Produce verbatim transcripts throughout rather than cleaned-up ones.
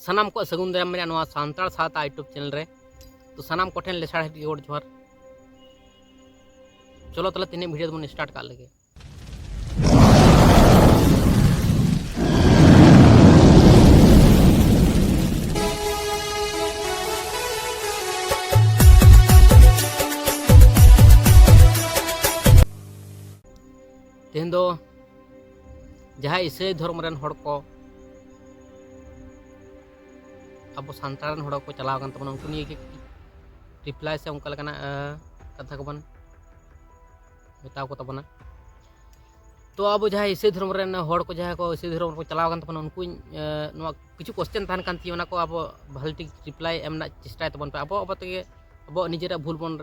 ᱥᱟᱱᱟᱢ ᱠᱚᱣᱟᱜ ᱥᱟᱹᱜᱩᱱ ᱫᱟᱨᱟᱢ ᱢᱮᱱᱟᱜᱼᱟ ᱱᱚᱣᱟ ᱥᱟᱱᱛᱟᱲ ᱥᱟᱶᱛᱟ YouTube ᱪᱮᱱᱮᱞ ᱨᱮ᱾ ᱛᱚ ᱥᱟᱱᱟᱢ ᱠᱚᱴᱷᱮᱱ ᱞᱮᱥᱟᱲ ᱦᱮᱫ ᱜᱮ ᱜᱚᱰ ᱡᱚᱦᱟᱨ᱾ ᱪᱚᱞᱚ ᱛᱟᱦᱞᱮ ᱛᱮᱦᱮᱧᱟᱜ ᱵᱷᱤᱰᱤᱭᱳ ᱫᱚᱵᱚᱱ ᱥᱴᱟᱨᱴ ᱠᱟᱜ ᱞᱮᱜᱮ᱾ ᱛᱮᱦᱮᱧ ᱫᱚ ᱡᱟᱦᱟᱸᱭ ᱤᱥᱟᱹᱭ ᱫᱷᱚᱨᱚᱢ ᱨᱮᱱ ᱦᱚᱲ ᱠᱚ, ᱟᱵᱚ ᱥᱟᱱᱛᱟᱲ ᱨᱮᱱ ᱦᱚᱲ ᱠᱚ ᱪᱟᱞᱟᱣ ᱟᱠᱟᱱ ᱛᱟᱵᱚᱱᱟ, ᱩᱱᱠᱩ ᱱᱤᱭᱮ ᱜᱮ ᱨᱤᱯᱞᱟᱭ ᱥᱮ ᱚᱱᱠᱟ ᱞᱮᱠᱟᱱᱟᱜ ᱠᱟᱛᱷᱟ ᱠᱚᱵᱚᱱ ᱢᱮᱛᱟᱣ ᱠᱚ ᱛᱟᱵᱚᱱᱟ᱾ ᱛᱚ ᱟᱵᱚ ᱡᱟᱦᱟᱸᱭ ᱤᱥᱟᱹᱭ ᱫᱷᱚᱨᱚᱢ ᱨᱮᱱ ᱦᱚᱲ ᱠᱚ, ᱡᱟᱦᱟᱸᱭ ᱠᱚ ᱤᱥᱟᱹᱭ ᱫᱷᱚᱨᱚᱢ ᱨᱮᱠᱚ ᱪᱟᱞᱟᱣ ᱟᱠᱟᱱ ᱛᱟᱵᱚᱱᱟ, ᱩᱱᱠᱩ ᱱᱚᱣᱟ ᱠᱤᱪᱷᱩ ᱠᱚᱥᱪᱮᱱ ᱛᱟᱦᱮᱱ ᱠᱟᱱ ᱛᱤᱧᱟᱹ, ᱚᱱᱟ ᱠᱚ ᱟᱵᱚ ᱵᱷᱟᱞᱮ ᱴᱷᱤᱠ ᱨᱤᱯᱞᱟᱭ ᱮᱢ ᱨᱮᱱᱟᱜ ᱪᱮᱥᱴᱟᱭ ᱛᱟᱵᱚᱱ ᱯᱮ᱾ ᱟᱵᱚ ᱟᱵᱚ ᱛᱮᱜᱮ ᱟᱵᱚ ᱱᱤᱡᱮᱨᱟᱜ ᱵᱷᱩᱞ ᱵᱚᱱ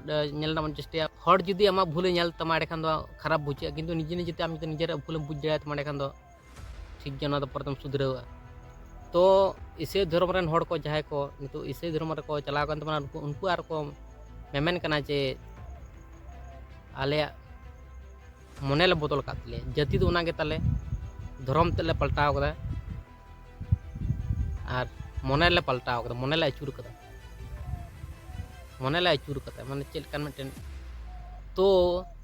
ᱧᱮᱞ ᱨᱮᱱᱟᱜ ᱵᱚᱱ ᱪᱮᱥᱴᱟᱭᱟ᱾ ᱦᱚᱲ ᱡᱩᱫᱤ ᱟᱢᱟᱜ ᱵᱷᱩᱞᱮ ᱧᱮᱞ ᱛᱟᱢᱟ, ᱮᱸᱰᱮᱠᱷᱟᱱ ᱫᱚ ᱠᱷᱟᱨᱟᱯ ᱵᱩᱡᱷᱟᱹᱜᱼᱟ, ᱠᱤᱱᱛᱩ ᱱᱤᱡᱮ ᱱᱤᱡᱮᱛᱮ ᱟᱢ ᱡᱩᱫᱤ ᱱᱤᱡᱮᱨᱟᱜ ᱵᱷᱩᱞᱮᱢ ᱵᱩᱡᱽ ᱫᱟᱲᱮᱭᱟᱜ ᱛᱟᱢᱟ, ᱮᱸᱰᱮᱠᱷᱟᱱ ᱫᱚ ᱴᱷᱤᱠ ᱜᱮᱭᱟ, ᱚᱱᱟ ᱫᱚ ᱯᱚᱨᱮ ᱛᱮᱢ ᱥᱩᱫᱷᱨᱟᱹᱣᱟ᱾ ᱛᱚ ᱤᱥᱟᱹᱭ ᱫᱷᱚᱨᱚᱢ ᱨᱮᱱ ᱦᱚᱲ ᱠᱚ, ᱡᱟᱦᱟᱸᱭ ᱠᱚ ᱱᱤᱛᱚᱜ ᱤᱥᱟᱹᱭ ᱫᱷᱚᱨᱚᱢ ᱨᱮᱠᱚ ᱪᱟᱞᱟᱣ ᱟᱠᱟᱱ ᱛᱟᱵᱚᱱᱟ, ᱩᱱᱠᱩ ᱩᱱᱠᱩ ᱟᱨ ᱠᱚ ᱢᱮᱢᱮᱱ ᱠᱟᱱᱟ ᱡᱮ ᱟᱞᱮᱭᱟᱜ ᱢᱚᱱᱮ ᱞᱮ ᱵᱚᱫᱚᱞ ᱟᱠᱟᱫ ᱛᱟᱞᱮᱭᱟ, ᱡᱟᱹᱛᱤ ᱫᱚ ᱚᱱᱟᱜᱮ ᱛᱟᱞᱮ, ᱫᱷᱚᱨᱚᱢ ᱛᱮᱫ ᱞᱮ ᱯᱟᱞᱴᱟᱣ ᱠᱟᱫᱟ ᱟᱨ ᱢᱚᱱᱮ ᱞᱮ ᱯᱟᱞᱴᱟᱣ ᱠᱟᱫᱟ, ᱢᱚᱱᱮ ᱞᱮ ᱟᱹᱪᱩᱨ ᱠᱟᱫᱟ᱾ ᱢᱚᱱᱮ ᱞᱮ ᱟᱹᱪᱩᱨ ᱠᱟᱫᱟ ᱢᱟᱱᱮ ᱪᱮᱫ ᱞᱮᱠᱟᱱ ᱢᱤᱫᱴᱮᱱ? ᱛᱚ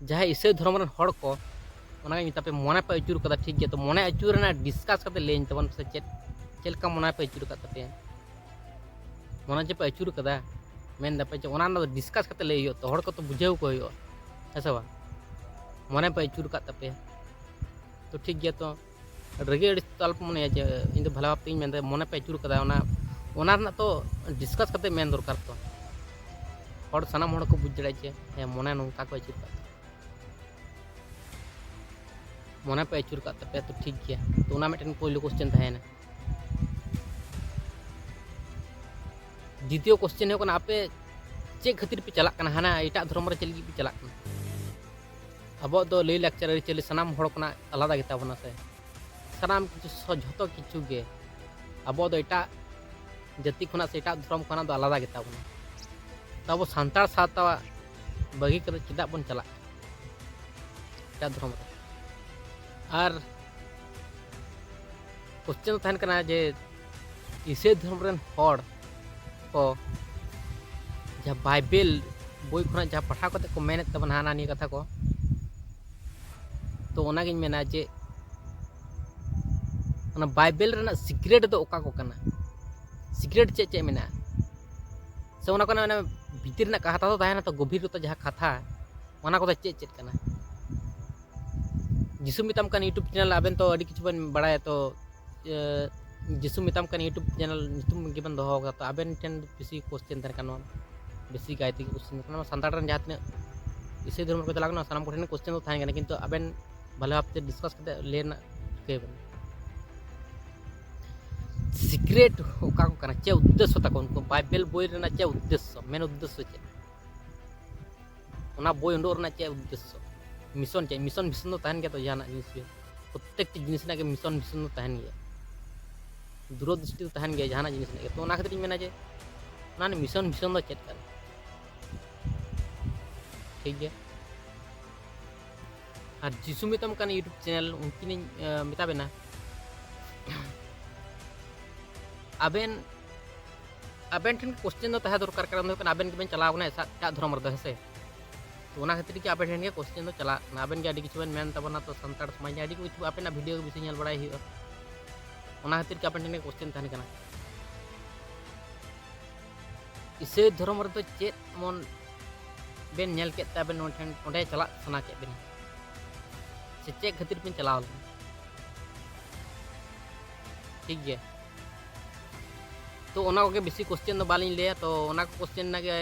ᱡᱟᱦᱟᱸᱭ ᱤᱥᱟᱹᱭ ᱫᱷᱚᱨᱚᱢ ᱨᱮᱱ ᱦᱚᱲ ᱠᱚ, ᱚᱱᱟᱜᱮ ᱢᱮᱛᱟ ᱯᱮ, ᱢᱚᱱᱮ ᱯᱮ ᱟᱹᱪᱩᱨ ᱠᱟᱫᱟ, ᱴᱷᱤᱠ ᱜᱮᱭᱟ᱾ ᱛᱚ ᱢᱚᱱᱮ ᱟᱹᱪᱩᱨ ᱨᱮᱱᱟᱜ ᱰᱤᱥᱠᱟᱥ ᱠᱟᱛᱮ ᱞᱟᱹᱭᱟᱹᱧ ᱛᱟᱵᱚᱱ ᱯᱮᱥᱮ, ᱪᱮᱫ ᱪᱮᱫ ᱞᱮᱠᱟ ᱢᱚᱱᱮ ᱯᱮ ᱟᱹᱪᱩᱨ ᱟᱠᱟᱫ ᱛᱟᱯᱮᱭᱟ? ᱢᱚᱱᱮ ᱡᱮ ᱯᱮ ᱟᱹᱪᱩᱨ ᱠᱟᱫᱟ, ᱢᱮᱱ ᱫᱟᱯᱮ ᱡᱮ ᱚᱱᱟ ᱨᱮᱱᱟᱜ ᱫᱚ ᱰᱤᱥᱠᱟᱥ ᱠᱟᱛᱮ ᱞᱟᱹᱭ ᱦᱩᱭᱩᱜᱼᱟ, ᱛᱚ ᱦᱚᱲ ᱠᱚ ᱛᱚ ᱵᱩᱡᱷᱟᱹᱣ ᱠᱚ ᱦᱩᱭᱩᱜᱼᱟ, ᱦᱮᱸ ᱥᱮ ᱵᱟᱝ? ᱢᱚᱱᱮ ᱯᱮ ᱟᱹᱪᱩᱨ ᱟᱠᱟᱫ ᱛᱟᱯᱮᱭᱟ, ᱛᱚ ᱴᱷᱤᱠ ᱜᱮᱭᱟ᱾ ᱛᱚ ᱨᱟᱹᱜᱤ ᱟᱹᱲᱤᱥ ᱛᱚ ᱟᱞᱚᱯᱮ ᱢᱚᱱᱮᱭᱟ ᱡᱮ ᱤᱧ ᱫᱚ ᱵᱷᱟᱞᱮ ᱵᱷᱟᱵ ᱛᱮᱧ ᱢᱮᱱᱫᱟ, ᱢᱚᱱᱮ ᱯᱮ ᱟᱹᱪᱩᱨ ᱠᱟᱫᱟ, ᱚᱱᱟ ᱚᱱᱟ ᱨᱮᱱᱟᱜ ᱛᱚ ᱰᱤᱥᱠᱟᱥ ᱠᱟᱛᱮ ᱢᱮᱱ ᱫᱚᱨᱠᱟᱨ ᱛᱚ᱾ ᱦᱚᱲ, ᱥᱟᱱᱟᱢ ᱦᱚᱲ ᱠᱚ ᱵᱩᱡᱽ ᱫᱟᱲᱮᱭᱟᱜᱼᱟ ᱡᱮ ᱦᱮᱸ, ᱢᱚᱱᱮ ᱱᱚᱝᱠᱟ ᱠᱚ ᱟᱹᱪᱩᱨ ᱠᱟᱫᱟ, ᱢᱚᱱᱮ ᱯᱮ ᱟᱹᱪᱩᱨ ᱠᱟᱫ ᱛᱟᱯᱮᱭᱟ, ᱛᱚ ᱴᱷᱤᱠ ᱜᱮᱭᱟ᱾ ᱛᱚ ᱚᱱᱟ ᱢᱤᱫᱴᱮᱱ ᱯᱳᱭᱞᱳ ᱠᱚᱥᱪᱮᱱ ᱛᱟᱦᱮᱸᱭᱮᱱᱟ᱾ ᱫᱤᱛᱤᱭᱚ ᱠᱚᱥᱪᱮᱱ ᱦᱩᱭᱩᱜ ᱠᱟᱱᱟ, ᱟᱯᱮ ᱪᱮᱫ ᱠᱷᱟᱹᱛᱤᱨ ᱯᱮ ᱪᱟᱞᱟᱜ ᱠᱟᱱᱟ, ᱦᱟᱱᱟ ᱮᱴᱟᱜ ᱫᱷᱚᱨᱚᱢ ᱨᱮ ᱪᱮᱫ ᱞᱟᱹᱜᱤᱫ ᱯᱮ ᱪᱟᱞᱟᱜ ᱠᱟᱱᱟ? ᱟᱵᱚᱣᱟᱜ ᱫᱚ ᱞᱟᱹᱭ ᱞᱟᱠᱪᱟᱨ ᱟᱹᱨᱤᱪᱟᱹᱞᱤ ᱥᱟᱱᱟᱢ ᱦᱚᱲ ᱠᱷᱚᱱᱟᱜ ᱟᱞᱟᱫᱟ ᱜᱮᱛᱟ ᱵᱚᱱᱟ ᱥᱮ, ᱥᱟᱱᱟᱢ ᱠᱤᱪᱷᱩ ᱥᱚ-, ᱡᱷᱚᱛᱚ ᱠᱤᱪᱷᱩ ᱜᱮ ᱟᱵᱚ ᱫᱚ ᱮᱴᱟᱜ ᱡᱟᱹᱛᱤ ᱠᱷᱚᱱᱟᱜ ᱥᱮ ᱮᱴᱟᱜ ᱫᱷᱚᱨᱚᱢ ᱠᱷᱚᱱᱟᱜ ᱫᱚ ᱟᱞᱟᱫᱟ ᱜᱮᱛᱟ ᱵᱚᱱᱟ᱾ ᱛᱚ ᱟᱵᱚ ᱥᱟᱱᱛᱟᱲ ᱥᱟᱶᱛᱟ ᱵᱟᱹᱜᱤ ᱠᱟᱛᱮ ᱪᱮᱫᱟᱜ ᱵᱚᱱ ᱪᱟᱞᱟᱜ ᱠᱟᱱᱟ ᱮᱴᱟᱜ ᱫᱷᱚᱨᱚᱢ ᱨᱮ? ᱟᱨ ᱠᱚᱥᱪᱮᱱ ᱫᱚ ᱛᱟᱦᱮᱱ ᱠᱟᱱᱟ ᱡᱮ ᱤᱥᱟᱹᱭ ᱫᱷᱚᱨᱚᱢ ᱨᱮᱱ ᱦᱚᱲ ᱠᱚ ᱡᱟᱦᱟᱸ ᱵᱟᱭᱵᱮᱞ ᱵᱳᱭ ᱠᱷᱚᱱᱟᱜ ᱡᱟᱦᱟᱸ ᱯᱟᱲᱦᱟᱣ ᱠᱟᱛᱮ ᱠᱚ ᱢᱮᱱᱮᱫ ᱛᱟᱵᱚᱱᱟ ᱦᱟᱱᱟ ᱱᱤᱭᱟᱹ ᱠᱟᱛᱷᱟ ᱠᱚ, ᱛᱚ ᱚᱱᱟᱜᱤᱧ ᱢᱮᱱᱟ ᱡᱮ ᱚᱱᱟ ᱵᱟᱭᱵᱮᱞ ᱨᱮᱱᱟᱜ ᱥᱤᱠᱨᱮᱴ ᱫᱚ ᱚᱠᱟ ᱠᱚ ᱠᱟᱱᱟ? ᱥᱤᱠᱨᱮᱴ ᱪᱮᱫ ᱪᱮᱫ ᱢᱮᱱᱟᱜᱼᱟ? ᱥᱮ ᱚᱱᱟ ᱠᱚᱨᱮ ᱚᱱᱟ ᱵᱷᱤᱛᱤᱨ ᱨᱮᱱᱟᱜ ᱠᱟᱛᱷᱟ ᱫᱚ ᱛᱟᱦᱮᱱᱟ, ᱛᱚ ᱜᱚᱵᱷᱤᱨᱚᱛᱟ ᱡᱟᱦᱟᱸ ᱠᱟᱛᱷᱟ, ᱚᱱᱟ ᱠᱚᱫᱚ ᱪᱮᱫ ᱪᱮᱫ ᱠᱟᱱᱟ? ᱡᱤᱥᱩ ᱢᱮᱛᱟᱢ ᱠᱟᱱ YouTube ᱪᱮᱱᱮᱞ, ᱟᱵᱮᱱ ᱛᱚ ᱟᱹᱰᱤ ᱠᱤᱪᱷᱩ ᱵᱮᱱ ᱵᱟᱲᱟᱭᱟ, ᱛᱚ ᱮ, ᱡᱤᱥᱩ ᱢᱮᱛᱟᱢ ᱠᱟᱱ YouTube ᱪᱮᱱᱮᱞ ᱧᱩᱛᱩᱢ ᱜᱮᱵᱮᱱ ᱫᱚᱦᱚ ᱟᱠᱟᱫᱟ, ᱛᱚ ᱟᱵᱮᱱ ᱴᱷᱮᱱ ᱵᱮᱥᱤ ᱠᱚᱥᱪᱮᱱ ᱛᱟᱦᱮᱱ ᱠᱟᱱᱟ, ᱵᱮᱥᱤ ᱠᱟᱭᱛᱮ ᱠᱚᱥᱪᱮᱱ ᱛᱟᱦᱮᱱ ᱠᱟᱱᱟ᱾ ᱥᱟᱱᱛᱟᱲ ᱨᱮᱱ ᱡᱟᱦᱟᱸ ᱛᱤᱱᱟᱹᱜ ᱤᱥᱟᱹᱭ ᱫᱷᱚᱨᱢᱚ ᱠᱚ ᱪᱟᱞᱟᱜ ᱠᱟᱱᱟ, ᱥᱟᱱᱟᱢ ᱠᱚᱴᱷᱮᱱ ᱠᱚᱥᱪᱮᱱ ᱫᱚ ᱛᱟᱦᱮᱱ ᱠᱟᱱᱟ, ᱠᱤᱱᱛᱩ ᱟᱵᱮᱱ ᱵᱷᱟᱞᱮ ᱵᱷᱟᱵᱛᱮ ᱰᱤᱥᱠᱟᱥ ᱠᱟᱛᱮ ᱞᱟᱹᱭ ᱨᱮᱱᱟᱜ ᱨᱤᱠᱟᱹᱭ ᱵᱮᱱ᱾ ᱥᱤᱠᱨᱮᱴ ᱚᱠᱟ ᱠᱚ ᱠᱟᱱᱟ, ᱪᱮᱫ ᱩᱫᱽᱫᱮᱥᱥᱚ ᱛᱟᱠᱚ ᱩᱱᱠᱩ ᱵᱟᱭᱵᱮᱞ ᱵᱳᱭ ᱨᱮᱱᱟᱜ ᱪᱮᱫ ᱩᱫᱽᱫᱮᱥᱥᱚ, ᱢᱮᱱ ᱩᱫᱽᱫᱮᱥᱥᱚ ᱪᱮᱫ? ᱚᱱᱟ ᱵᱳᱭ ᱩᱰᱩᱠ ᱨᱮᱱᱟᱜ ᱪᱮᱫ ᱩᱫᱽᱫᱮᱥᱥᱚ, ᱢᱤᱥᱚᱱ ᱪᱮᱫ? ᱢᱤᱥᱚᱱ ᱵᱷᱤᱥᱚᱱ ᱫᱚ ᱛᱟᱦᱮᱱ ᱜᱮᱭᱟ ᱛᱚ, ᱡᱟᱦᱟᱱᱟᱜ ᱡᱤᱱᱤᱥ ᱜᱮ, ᱯᱨᱚᱛᱛᱮᱠᱴᱤ ᱡᱤᱱᱤᱥ ᱨᱮᱱᱟᱜ ᱜᱮ ᱢᱤᱥᱚᱱ ᱵᱷᱤᱥᱚᱱ ᱫᱚ ᱛᱟᱦᱮᱱ ᱜᱮᱭᱟ, ᱫᱩᱨᱚᱫᱨᱤᱥᱴᱤ ᱫᱚ ᱛᱟᱦᱮᱱ ᱜᱮᱭᱟ ᱡᱟᱦᱟᱱᱟᱜ ᱡᱤᱱᱤᱥ ᱨᱮᱱᱟᱜ ᱜᱮ᱾ ᱛᱚ ᱚᱱᱟ ᱠᱷᱟᱹᱛᱤᱨ ᱤᱧ ᱢᱮᱱᱟ ᱡᱮ ᱚᱱᱟ ᱨᱮᱱᱟᱜ ᱢᱤᱥᱚᱱ ᱵᱷᱤᱥᱚᱱ ᱫᱚ ᱪᱮᱫ ᱠᱟᱱᱟ? ᱴᱷᱤᱠ ᱜᱮᱭᱟ᱾ ᱟᱨ ᱡᱤᱥᱩ ᱢᱮᱛᱟᱢ ᱠᱟᱱ YouTube ᱪᱮᱱᱮᱞ, ᱩᱱᱠᱤᱱᱤᱧ ᱮ, ᱢᱮᱛᱟ ᱵᱮᱱᱟ, ᱟᱵᱮᱱ ᱟᱵᱮᱱ ᱴᱷᱮᱱ ᱠᱚᱥᱪᱮᱱ ᱫᱚ ᱛᱟᱦᱮᱸ ᱫᱚᱨᱠᱟᱨ, ᱠᱟᱨᱚᱱ ᱫᱚ ᱦᱩᱭᱩᱜ ᱠᱟᱱᱟ ᱟᱵᱮᱱ ᱜᱮᱵᱮᱱ ᱪᱟᱞᱟᱣ ᱠᱟᱱᱟ ᱮᱴᱟᱜ, ᱮᱴᱟᱜ ᱫᱷᱚᱨᱚᱢ ᱨᱮᱫᱚ, ᱦᱮᱸ ᱥᱮ? ᱛᱚ ᱚᱱᱟ ᱠᱷᱟᱹᱛᱤᱨ ᱜᱮ ᱟᱵᱮᱱ ᱴᱷᱮᱱ ᱜᱮ ᱠᱚᱥᱪᱮᱱ ᱫᱚ ᱪᱟᱞᱟᱜ ᱠᱟᱱᱟ᱾ ᱟᱵᱮᱱ ᱜᱮ ᱟᱹᱰᱤ ᱠᱤᱪᱷᱩ ᱵᱮᱱ ᱢᱮᱱ ᱛᱟᱵᱚᱱᱟ, ᱛᱚ ᱥᱟᱱᱛᱟᱲ ᱥᱚᱢᱟᱡᱽ ᱨᱮ ᱟᱹᱰᱤ ᱠᱤᱪᱷᱩ ᱟᱵᱮᱱᱟᱜ ᱵᱷᱤᱰᱤᱭᱳ ᱜᱮ ᱵᱮᱥᱤ ᱧᱮᱞ ᱵᱟᱲᱟᱭ ᱦᱩᱭᱩᱜᱼᱟ, ᱚᱱᱟ ᱠᱷᱟᱹᱛᱤᱨ ᱜᱮ ᱟᱵᱮᱱ ᱴᱷᱮᱱ ᱜᱮ ᱠᱚᱥᱪᱮᱱ ᱛᱟᱦᱮᱱ ᱠᱟᱱᱟ᱾ ᱤᱥᱟᱹᱭ ᱫᱷᱚᱨᱚᱢ ᱨᱮᱫᱚ ᱪᱮᱫ ᱮᱢᱚᱱ ᱵᱮᱱ ᱧᱮᱞ ᱠᱮᱫ ᱛᱮ ᱟᱵᱮᱱ ᱚᱸᱰᱮ ᱴᱷᱮᱱ, ᱚᱸᱰᱮ ᱪᱟᱞᱟᱜ ᱥᱟᱱᱟ ᱠᱮᱫ ᱵᱮᱱᱟ, ᱥᱮ ᱪᱮᱫ ᱠᱷᱟᱹᱛᱤᱨ ᱵᱮᱱ ᱪᱟᱞᱟᱣ ᱞᱮᱱᱟ? ᱴᱷᱤᱠ ᱜᱮᱭᱟ, ᱛᱚ ᱚᱱᱟ ᱠᱚᱜᱮ ᱵᱮᱥᱤ ᱠᱚᱥᱪᱮᱱ ᱫᱚ ᱵᱟᱞᱤᱧ ᱞᱟᱹᱭᱟ, ᱛᱚ ᱚᱱᱟ ᱠᱚ ᱠᱚᱥᱪᱮᱱ ᱨᱮᱱᱟᱜ ᱜᱮ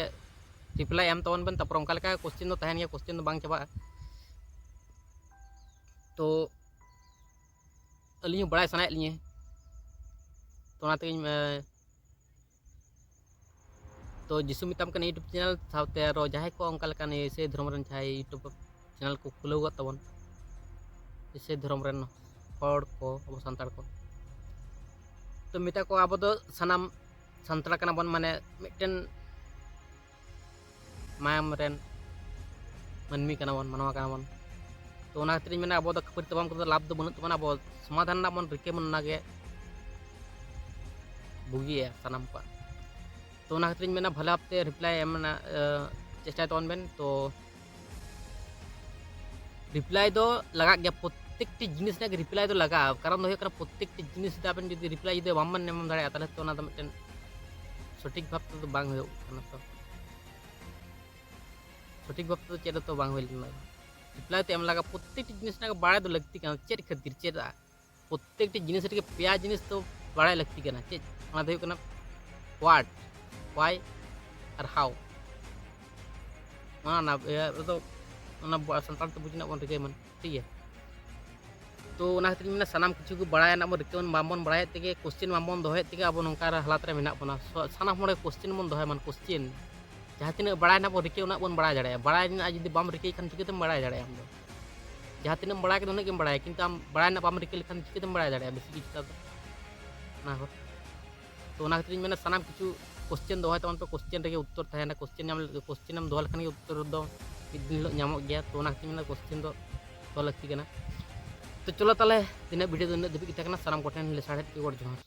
ᱨᱤᱯᱞᱟᱭ ᱮᱢ ᱛᱟᱵᱚᱱ ᱵᱮᱱ, ᱛᱟᱨᱯᱚᱨ ᱚᱱᱠᱟ ᱞᱮᱠᱟ ᱠᱚᱥᱪᱮᱱ ᱫᱚ ᱛᱟᱦᱮᱱ ᱜᱮᱭᱟ, ᱠᱚᱥᱪᱮᱱ ᱫᱚ ᱵᱟᱝ ᱪᱟᱵᱟᱜᱼᱟ᱾ ᱛᱚ ᱟᱹᱞᱤᱧ ᱦᱚᱸ ᱵᱟᱲᱟᱭ ᱥᱟᱱᱟᱭᱮᱫ ᱞᱤᱧᱟᱹ, ᱛᱚ ᱚᱱᱟᱛᱮ ᱤᱧ, ᱮ, ᱛᱚ ᱡᱤᱥᱩ ᱢᱮᱛᱟᱢ ᱠᱟᱱᱟ YouTube ᱪᱮᱱᱮᱞ ᱥᱟᱶᱛᱮ ᱟᱨᱚ ᱡᱟᱦᱟᱸᱭ ᱠᱚ ᱚᱱᱠᱟ ᱞᱮᱠᱟᱱ ᱤᱥᱟᱹᱭ ᱫᱷᱚᱨᱚᱢ ᱨᱮᱱ ᱡᱟᱦᱟᱸᱭ YouTube ᱪᱮᱱᱮᱞ ᱠᱚ ᱠᱷᱩᱞᱟᱹᱣ ᱟᱠᱟᱫ ᱛᱟᱵᱚᱱ, ᱤᱥᱟᱹᱭ ᱫᱷᱚᱨᱚᱢ ᱨᱮᱱ ᱦᱚᱲ ᱠᱚ, ᱟᱵᱚ ᱥᱟᱱᱛᱟᱲ ᱠᱚ, ᱛᱚ ᱢᱮᱛᱟ ᱠᱚᱣᱟ, ᱟᱵᱚ ᱫᱚ ᱥᱟᱱᱟᱢ ᱥᱟᱱᱛᱟᱲ ᱠᱟᱱᱟ ᱵᱚᱱ, ᱢᱟᱱᱮ ᱢᱤᱫᱴᱮᱱ ᱢᱟᱭᱟᱢ ᱨᱮᱱ ᱢᱟᱹᱱᱢᱤ ᱠᱟᱱᱟ ᱵᱚᱱ, ᱢᱟᱱᱣᱟ ᱠᱟᱱᱟ ᱵᱚᱱ᱾ ᱛᱚ ᱚᱱᱟ ᱠᱷᱟᱹᱛᱤᱨ ᱤᱧ ᱢᱮᱱᱟ, ᱟᱵᱚ ᱫᱚ ᱠᱷᱟᱹᱯᱟᱹᱨᱤ ᱛᱟᱯᱟᱢ ᱠᱟᱛᱮ ᱞᱟᱵᱷ ᱫᱚ ᱵᱟᱹᱱᱩᱜ ᱛᱟᱵᱚᱱᱟ, ᱟᱵᱚ ᱥᱚᱢᱟᱫᱷᱟᱱ ᱨᱮᱱᱟᱜ ᱵᱚᱱ ᱨᱤᱠᱟᱹᱭ ᱢᱟ ᱚᱱᱟᱜᱮ᱾ ᱵᱩᱜᱤᱭᱟ ᱥᱟᱱᱟᱢ ᱠᱚᱣᱟᱜ᱾ ᱛᱚ ᱚᱱᱟ ᱠᱷᱟᱹᱛᱤᱨᱤᱧ ᱢᱮᱱᱟ ᱵᱷᱟᱞᱮ ᱵᱷᱟᱵᱛᱮ ᱨᱤᱯᱞᱟᱭ ᱮᱢ ᱨᱮᱱᱟᱜ ᱪᱮᱥᱴᱟᱭ ᱛᱟᱵᱚᱱ ᱵᱮᱱ᱾ ᱛᱚ ᱨᱤᱯᱞᱟᱭ ᱫᱚ ᱞᱟᱜᱟᱜ ᱜᱮᱭᱟ, ᱯᱨᱚᱛᱛᱮᱠᱴᱤ ᱡᱤᱱᱤᱥ ᱨᱮᱱᱟᱜ ᱜᱮ ᱨᱤᱯᱞᱟᱭ ᱫᱚ ᱞᱟᱜᱟᱜᱼᱟ᱾ ᱠᱟᱨᱚᱱ ᱫᱚ ᱦᱩᱭᱩᱜ ᱠᱟᱱᱟ ᱯᱨᱚᱛᱛᱮᱠᱴᱤ ᱡᱤᱱᱤᱥ ᱨᱮ ᱟᱵᱮᱱ ᱡᱩᱫᱤ ᱨᱤᱯᱞᱟᱭ ᱡᱩᱫᱤ ᱵᱟᱝᱵᱮᱱ ᱮᱢ ᱫᱟᱲᱮᱭᱟᱜᱼᱟ, ᱛᱟᱦᱚᱞᱮ ᱛᱚ ᱚᱱᱟ ᱫᱚ ᱢᱤᱫᱴᱮᱱ ᱥᱚᱴᱷᱤᱠ ᱵᱷᱟᱵ ᱛᱮᱫᱚ ᱵᱟᱝ ᱦᱩᱭᱩᱜ ᱠᱟᱱᱟ᱾ ᱛᱚ ᱥᱚᱴᱷᱤᱠ ᱵᱷᱟᱵ ᱛᱮᱫᱚ ᱪᱮᱫ ᱦᱚᱸᱛᱚ ᱵᱟᱝ ᱦᱩᱭ ᱞᱮᱱᱟ᱾ ᱨᱤᱯᱞᱟᱭ ᱛᱮ ᱮᱢ ᱞᱟᱜᱟᱜᱼᱟ, ᱯᱨᱚᱛᱛᱮᱠᱴᱤ ᱡᱤᱱᱤᱥ ᱨᱮᱱᱟᱜ ᱜᱮ ᱵᱟᱲᱟᱭ ᱫᱚ ᱞᱟᱹᱠᱛᱤ ᱠᱟᱱᱟ᱾ ᱪᱮᱫ ᱠᱷᱟᱹᱛᱤᱨ ᱪᱮᱫᱟᱜ ᱯᱨᱚᱛᱛᱮᱠᱴᱤ ᱡᱤᱱᱤᱥ ᱨᱮᱜᱮ ᱯᱮᱭᱟ ᱡᱤᱱᱤᱥ ᱫᱚ ᱵᱟᱲᱟᱭ ᱞᱟᱹᱠᱛᱤ ᱠᱟᱱᱟ᱾ ᱪᱮᱫ? ᱚᱱᱟ ᱫᱚ ᱦᱩᱭᱩᱜ ᱠᱟᱱᱟ what, why ᱟᱨ how᱾ ᱚᱱᱟ ᱚᱱᱟ ᱤᱭᱟᱹ ᱨᱮᱫᱚ ᱚᱱᱟ ᱵᱚ- ᱥᱟᱱᱛᱟᱲ ᱛᱮ ᱵᱩᱡᱽ ᱨᱮᱱᱟᱜ ᱵᱚᱱ ᱨᱤᱠᱟᱹᱭ ᱢᱟ, ᱴᱷᱤᱠ ᱜᱮᱭᱟ? ᱛᱚ ᱚᱱᱟ ᱠᱷᱟᱹᱛᱤᱨ ᱤᱧ ᱢᱮᱱᱟ ᱥᱟᱱᱟᱢ ᱠᱤᱪᱷᱩ ᱜᱮ ᱵᱟᱲᱟᱭ ᱨᱮᱱᱟᱜ ᱵᱚᱱ ᱨᱤᱠᱟᱹ ᱵᱟᱝᱵᱚᱱ ᱵᱟᱲᱟᱭᱮᱫ ᱛᱮᱜᱮ, ᱠᱚᱥᱪᱮᱱ ᱵᱟᱝᱵᱚᱱ ᱫᱚᱦᱚᱭᱮᱫ ᱛᱮᱜᱮ ᱟᱵᱚ ᱱᱚᱝᱠᱟ ᱦᱟᱞᱟᱛ ᱨᱮ ᱢᱮᱱᱟᱜ ᱵᱚᱱᱟ᱾ ᱥᱚ- ᱥᱟᱱᱟᱢ ᱦᱚᱲ ᱠᱚᱥᱪᱮᱱ ᱵᱚᱱ ᱫᱚᱦᱚᱭ ᱢᱟ, ᱠᱚᱥᱪᱮᱱ ᱡᱟᱦᱟᱸ ᱛᱤᱱᱟᱹᱜ ᱵᱟᱲᱟᱭ ᱨᱮᱱᱟᱜ ᱵᱚᱱ ᱨᱤᱠᱟᱹ ᱩᱱᱟᱹᱜ ᱵᱚᱱ ᱵᱟᱲᱟᱭ ᱫᱟᱲᱮᱭᱟᱜᱼᱟ᱾ ᱵᱟᱲᱟᱭ ᱨᱮᱱᱟᱜ ᱡᱩᱫᱤ ᱵᱟᱢ ᱨᱤᱠᱟᱹᱭ ᱠᱷᱟᱱ ᱪᱤᱠᱟᱹᱛᱮᱢ ᱵᱟᱲᱟᱭ ᱫᱟᱲᱮᱭᱟᱜᱼᱟ ᱟᱢ ᱫᱚ? ᱡᱟᱦᱟᱸ ᱛᱤᱱᱟᱹᱜ ᱮᱢ ᱵᱟᱲᱟᱭ ᱠᱮᱫᱟ ᱩᱱᱟᱹᱜ ᱜᱮᱢ ᱵᱟᱲᱟᱭᱟ, ᱠᱤᱱᱛᱩ ᱟᱢ ᱵᱟᱲᱟᱭ ᱨᱮᱱᱟᱜ ᱵᱟᱢ ᱨᱤᱠᱟᱹ ᱞᱮᱠᱷᱟᱱ ᱪᱤᱠᱟᱹᱛᱮᱢ ᱵᱟᱲᱟᱭ ᱫᱟᱲᱮᱭᱟᱜᱼᱟ ᱵᱮᱥᱤ ᱠᱤᱪᱷᱩ ᱫᱚ? ᱚᱱᱟ ᱠᱚ᱾ ᱛᱚ ᱚᱱᱟ ᱠᱷᱟᱹᱛᱤᱨ ᱤᱧ ᱢᱮᱱᱟ ᱥᱟᱱᱟᱢ ᱠᱤᱪᱷᱩ ᱠᱚᱥᱪᱮᱱ ᱫᱚᱦᱚᱭ ᱛᱟᱵᱚᱱ ᱯᱮ, ᱠᱚᱥᱪᱮᱱ ᱨᱮᱜᱮ ᱩᱛᱛᱚᱨ ᱛᱟᱦᱮᱱᱟ᱾ ᱠᱚᱥᱪᱮᱱ ᱧᱟᱢ ᱠᱚᱥᱪᱮᱱ ᱮᱢ ᱫᱚᱦᱚ ᱞᱮᱠᱷᱟᱱ ᱜᱮ ᱩᱛᱛᱚᱨ ᱫᱚ ᱢᱤᱫ ᱫᱤᱱ ᱦᱤᱞᱳᱜ ᱧᱟᱢᱚᱜ ᱜᱮᱭᱟ᱾ ᱛᱚ ᱚᱱᱟ ᱠᱷᱟᱹᱛᱤᱨ ᱤᱧ ᱢᱮᱱᱟ ᱠᱚᱥᱪᱮᱱ ᱫᱚ ᱫᱚᱦᱚ ᱞᱟᱹᱠᱛᱤ ᱠᱟᱱᱟ᱾ ᱛᱚ ᱪᱚᱞᱚ ᱛᱟᱦᱚᱞᱮ ᱛᱤᱱᱟᱹᱜ ᱵᱷᱤᱰᱤᱭᱳ ᱫᱚ ᱤᱱᱟᱹᱜ ᱫᱷᱟᱹᱵᱤᱡ ᱜᱮ ᱛᱟᱦᱮᱸ ᱠᱟᱱᱟ᱾ ᱥᱟᱱᱟᱢ ᱠᱚᱴᱷᱮᱱ ᱞᱮᱥᱟᱲᱦᱮᱫ ᱜᱮ ᱜᱚᱰ ᱡᱚᱦᱟᱨ᱾